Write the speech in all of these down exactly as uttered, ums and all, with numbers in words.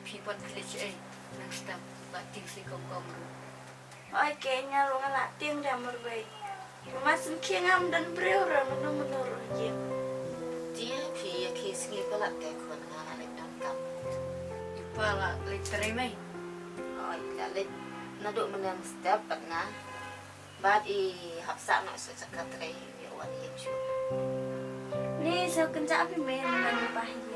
Phi pat phi leit shaei? Nang step la tieng sha kong kong ruh. Oi, keiñ nga ruh nga la tieng da marwei. Mama Sngewkhia ngam don briew ruh, mynno mynno ruh ïa. Te phi ïa khie sngi palat te khun, nga la leit donkam. I pa la leit trei mei? Oi, la leit naduh mynne step bad nga. Bad i hap sah noh sha jaka trei, i wan ïeng shuh. Ni sa kynjah phi mei, mynne i pa ha ïing.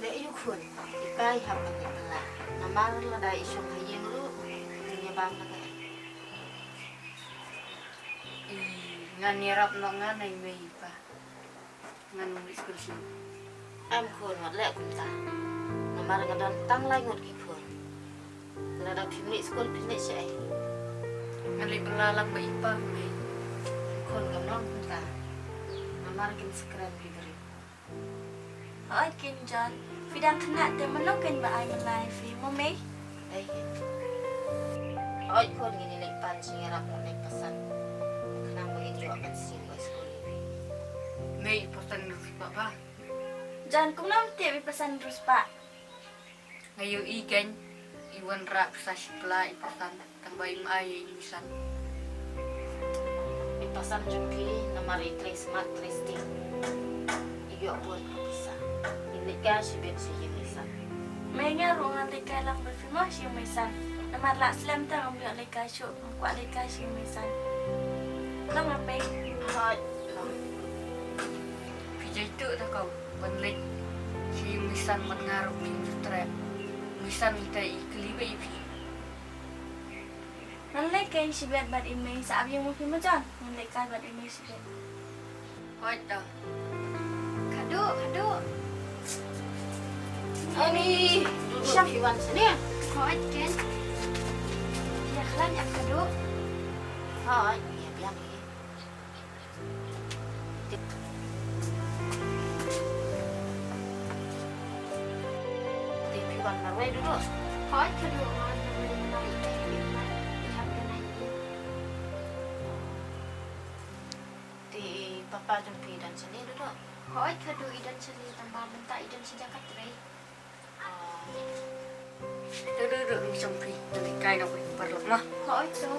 Leh ïa u khun, i pa i hap ban leit bylla. Namar lada i shong ha ïing ruh, ngin ïa bam na ka. I, ngan ïarap noh ngan ai mei i pa. Ngan ym leit skul shuh. Em khun, wat leh kumta. Namar nga don tang lai ngut ki khun. Lada phim leit skul phin leit shaei? Ngan leit bylla lang bad i pa mei. Em khun, kam long kumta. Namar kim skren ki briew. Hooid keiñ John, phi dang khynnah te mynno keiñ ba ai bylla ïa phi, mo mei? Ei. Hooid khun, ngin ïa leit pan sha ïarap lane pasan. Khnang ba ngin ïoh ban siew ïa skul ïa phi. Mei, i pasan riewspah ba. John, kumno mynta i pasan riewspah? Nga ïohi keiñ i wanrah pisa shipla i pasan tang ba im ai ïa i meisan. I pasan jong phi namar i trei smat trei sting. I ïoh bun ka pisa. I leit kai shibit sha ïing i san. Mei, nga ruh ngan leit kai lang bad phi mo sha ïing meisan. Namar la slem te ngam ïoh leit kai shuh, ngam kwah leit kai sha ïing meisan. Long nga pei. Hooid, long. Phi jaituh da kong ban leit sha ïing meisan bad nga ruh phin ju treh. Meisan te i kylli beit ïa phi. Ngan leit keiñ shibit bad i mei, sa ap ïing mo phi mo John. Ngan leit kai bad i mei shibit. Hooid to. Khadduh, khadduh. Ani, duduk phi wan shane. Hooid keiñ. Ïa khlaiñ ap khadduh. Hooid, ïa biang ïa. Te phi wan marwei Duduh? Hooid khadduh, nga wan marwei, nga wan marwei, nga wan marwei. I hap da nai i. Te i papa jong phi i don shane Duduh? Hooid khadduh i don shane, tangba mynta i don sha jaka trei. Duh, duh, duh, ngin shong phi. Ngan leit kai noh ïa u paralok mo. Hooid to.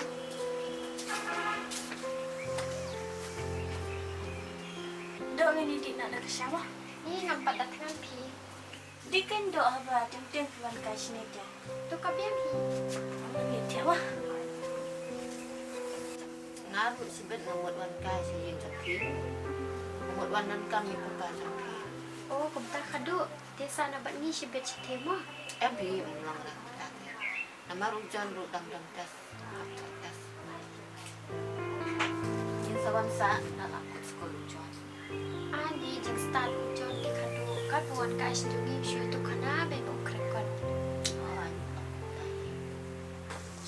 Duh, ngin ïa dih noh da ka sha mo. Ïa, ngam pat da thngan phi. Dih keiñ Duh, haba teng teng phi wan kai shane te. To ka biang hi. Ngam leit thiah mo. Nga ruh shibit nga mut wan kai sha ïing jong phi. Nga mut wan donkam ïa papa jong phi. O, kumta khadduh. Te sah noh bad ngi shibit shatei mo. Em phi, ym long re kumta te. Namar u John ruh dang don test, hap trei test. Ngin sa wan sah, la lah kut skul u John. Ani jingstad u John te khadduh, katba wan kai sha jong ngi shu ïathuh khana beit ba u kren kot.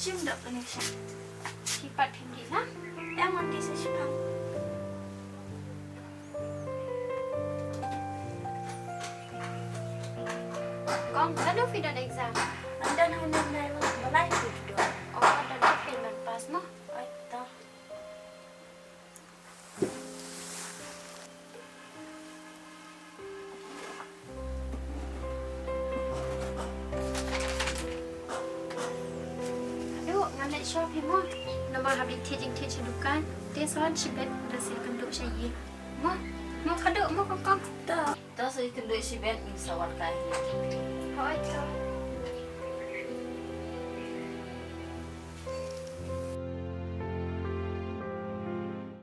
Shim doh kane sha. Phi pat phim dih na? Em, ngan dih sa shiphang. Kong, kano phi don exam? Ngan don ha u Naiweng, balei phi don? Oh, don phi ban pass mo? Oi, to. Khadduh, ngan leit shop hi mo. Namar hap leit thied jingthied sha dukan. Te sa wan shibit, da sa ïakynduh sha ïing. Mo, mo khadduh, mo kong kong. To. To sa ïakynduh shibit, ngin sa wan kai hi. Hooid to.